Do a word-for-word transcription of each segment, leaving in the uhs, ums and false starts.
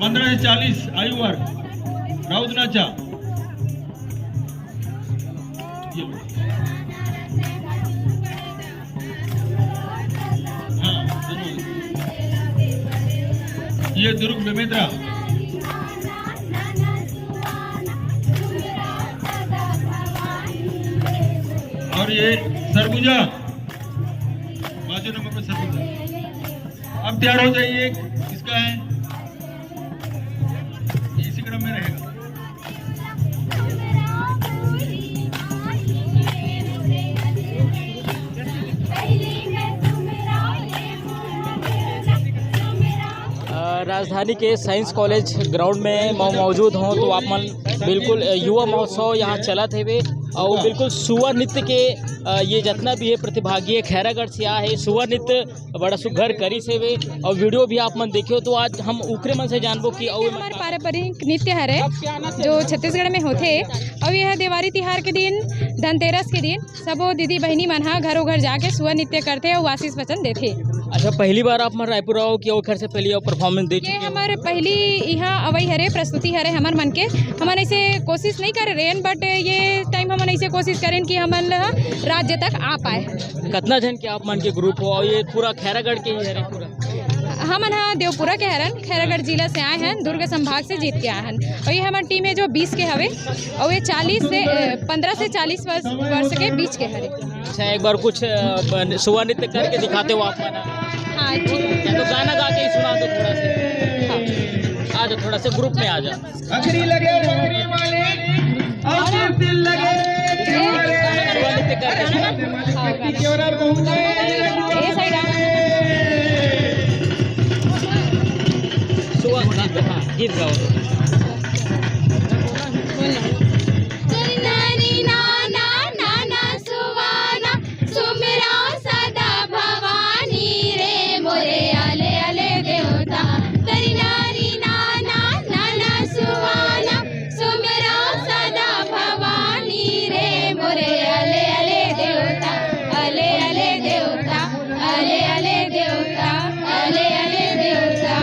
पंद्रह से चालीस आयु वर्ग, राउत नाचा। ये लो। हाँ, जरूर। ये दुर्ग बेमेतरा। और ये सरगुजा, बाजू नंबर पे सरगुजा। अब तैयार हो जाइए, किसका है? इसी क्रम में रहेगा। अ, राजधानी के साइंस कॉलेज ग्राउंड में मौ-, मौजूद हों तो आप मन बिल्कुल, अ, युवा महोत्सव यहाँ चलत हेवे और बिल्कुल सुआ नृत्य के, अ, ये जितना भी है प्रतिभागी है खैरागढ़ से आए है, सुआ नृत्य बड़ा सुघर करिस हेवे और वीडियो भी आप मन देखियो। तो आज हम उकरे मन से जानबो कि अउ हमारे पारंपरिक नृत्य हरे जो छत्तीसगढ़ में होथे, और यह देवारी तिहार के दिन, धनतेरस के दिन सबो दीदी बहिनी मन ह घरो घर जाके सुआ नृत्य करथे अउ आशीष वचन देथे। अच्छा, पहली बार आप मन रायपुर आओ कि ओखर से पहले आओ परफॉर्मेंस दे ये चुके हो? हमार पहली यहाँ अवई हरे, प्रस्तुति हरे हमर मन के। हमन ऐसे कोशिश नहीं करे रहेन, बट ये टाइम हमन ऐसे कोशिश करेन कि हमन ल राज्य तक आ पाए। कितना जन के आप मन के ग्रुप हो और ये पूरा खैरागढ़ के ही हरे पूरा? हमन ह देवपुरा के हरन, खैरागढ़ जिला से आए हैं, दुर्ग संभाग से जीत के आए हैं। और ये हमार टीम है जो बीस के हवे और ये चालीस से, अ, पन्द्रह से चालीस वर्ष, वर्ष के बीच के हरे। अच्छा, एक बार कुछ, अ, बन-, सुआ नृत्य करके दिखाते हो आप मन? हाँ, ठीक। या तो गाना गा के ही सुना दो थोड़ा सा। हाँ। आ जाओ, थोड़ा सा ग्रुप में आ जाओ। अखरी लगे बकरी मालिक, और दिल लगे सुआ नृत्य करके सुना दो। हाँ, गाना। ये साइड आओ। सुआ, हाँ, गीत गाओ। बोलो। नानी ना ना ना ना सुवाना, सुमिरव सदा भवानी रे मोरे आले आले देवता। तरी नानी ना ना ना ना सुवाना, सुमिरव सदा भवानी रे मोरे आले आले देवता, आले आले देवता, आले आले देवता, आले आले देवता।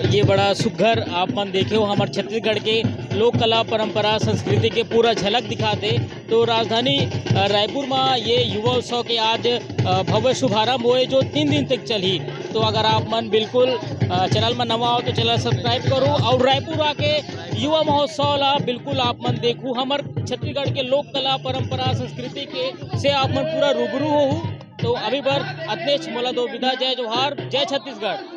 ये बड़ा सुघर आप मन देखे हो, हमर छत्तीसगढ़ के लोक कला, परंपरा, संस्कृति के पूरा झलक दिखाते। तो राजधानी, अ, रायपुर में ये युवा उत्सव के आज, अ, भव्य शुभारंभ होए, जो तीन दिन तक चलही। तो अगर आप मन बिल्कुल, अ, चैनल में नवा हो तो चैनल सब्सक्राइब करो और रायपुर आके युवा महोत्सव ला बिल्कुल आप मन देखू। हमर छत्तीसगढ़ के लोक कला, परंपरा, संस्कृति के से आप मन पूरा रूबरू होहू। तो अभी बर अतनेच, मोला दो विदा, जय जोहार, जय छत्तीसगढ़।